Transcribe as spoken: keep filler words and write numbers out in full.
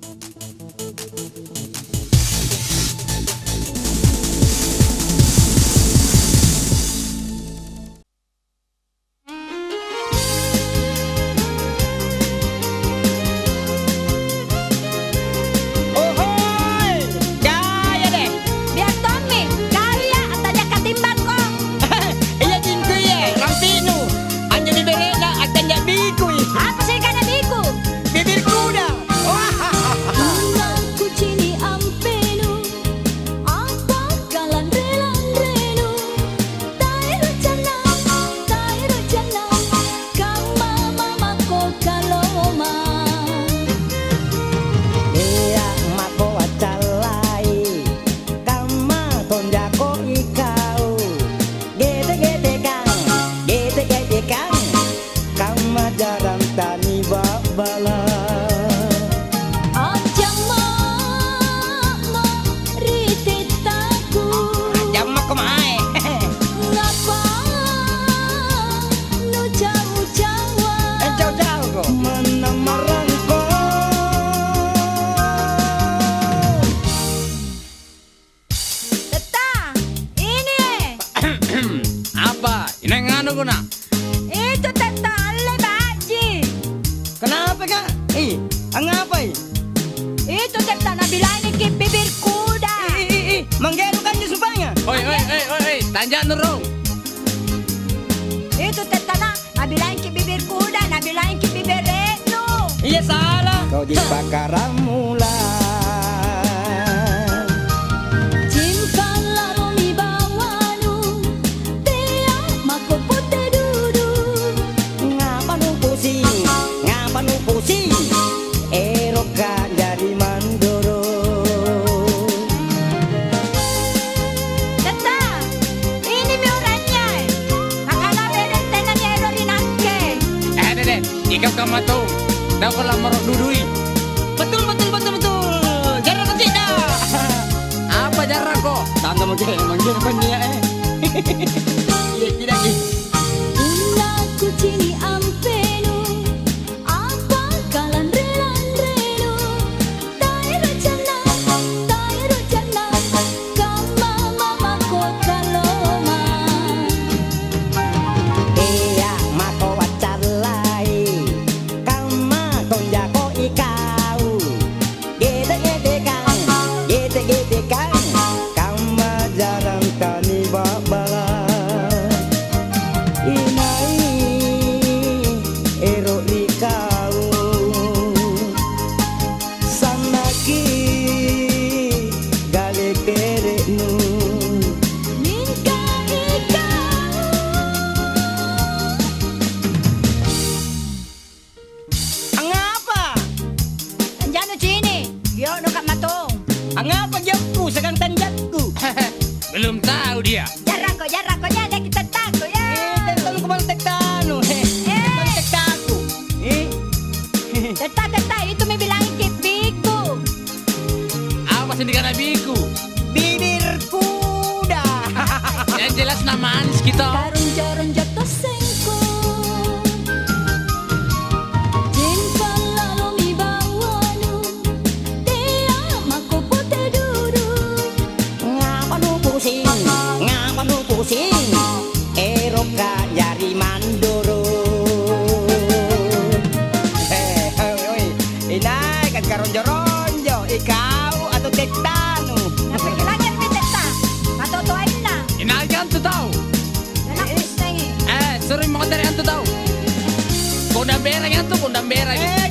Ohoi! Gaya deh! Biar tommi, kau iya attanja katimbangko. Iya jingku iya, rampi'nu. Anjo bibere'na attanja bikui. Apa sih kana biku? Bibir kuda. Wah. Kucini' ampenu, apa kalanre-lanrenu? Taero' janna, taero' janna, kamma mamako kaloma. Tea' mako accallai, kamma tonjako ikau. Gete-getekang, gete-getekang, kamma jarang taniba'bala. Ajamma'mo ri tettaku. Ajamma'ko mae. Ngapa nujau-jaua? Eh, jau-jauko. Manna marangko. Tetta, ini. Apa? Inai nganuko, Na'? Itu Tetta alle baji. Kenapa, Kak? Ih, angngapai? Itu Tetta nabilainiki bibir kuda. Ih, ih, ih, ih. Manggero kanjo supaya. Oi, oi, oi, oi, oi. Tanja'nu rong. Itu Tetta na Nabilaingki bibir kuda, nabilaingki bibere'nu. Iya, sala. Kau jipakkaramula. Cimpa lalomi bawanu, tea' mako pote dudu. Ngapa nu pusing? Ngapa nu pusing? Erokka' jari mandoro'. Tetta, inimi orangnya. Nakana bedeng tena niero' ri nakke. Eh, Dede, ikau kamma tau. Tau ko lammoro' dudui. Betul, betul, betul, betul. Jarrako cedda. Apa jarrako? Tanda mangge, mangge banyak, eh. Iya, tidak, iya. Punna kucini' ampenu, apa kalanre-lanrenu? Taero' janna, taero' janna, kamma mamako kaloma. Tea' mako accallai, kamma tonjako ikau. Gete-getekang, gete-getekang, kamma jarang taniba'bala. Inai ero' ri kau, sannaki gale kere'nu. Mingka ikau. Angngapa? Tanja'nu cini', gio'nu kamma tong. Angngapa giokku siagang tanjakku? Belum tahu dia. Jarrako, jarrako, jadaki tettaku, ya. Eh, tettanu kumang tettanu, he. Eh. Tettanu tettaku. Eh. Tetta, tetta, itu mi bilang kipiku. Apa sih dikana biku? Bibir kuda. Yang jelas na manis kita. Karunjo-runjo tossengko. Cimpa lalomi bawanu, tea' mako pote dudu. Ngapa nu pusing? Ngapa nu pusing? Erokka' jari mandoro'. He, oi, oi. Inai kan karonjo-ronjo, ikau atau tettanu? Napakalanynya'mi tetta, matotoainna. Inai kan tu tau? Tena kuissengi. Eh, suroi mottere' antu tau. Kondang berang antu, kondang berang. Eh,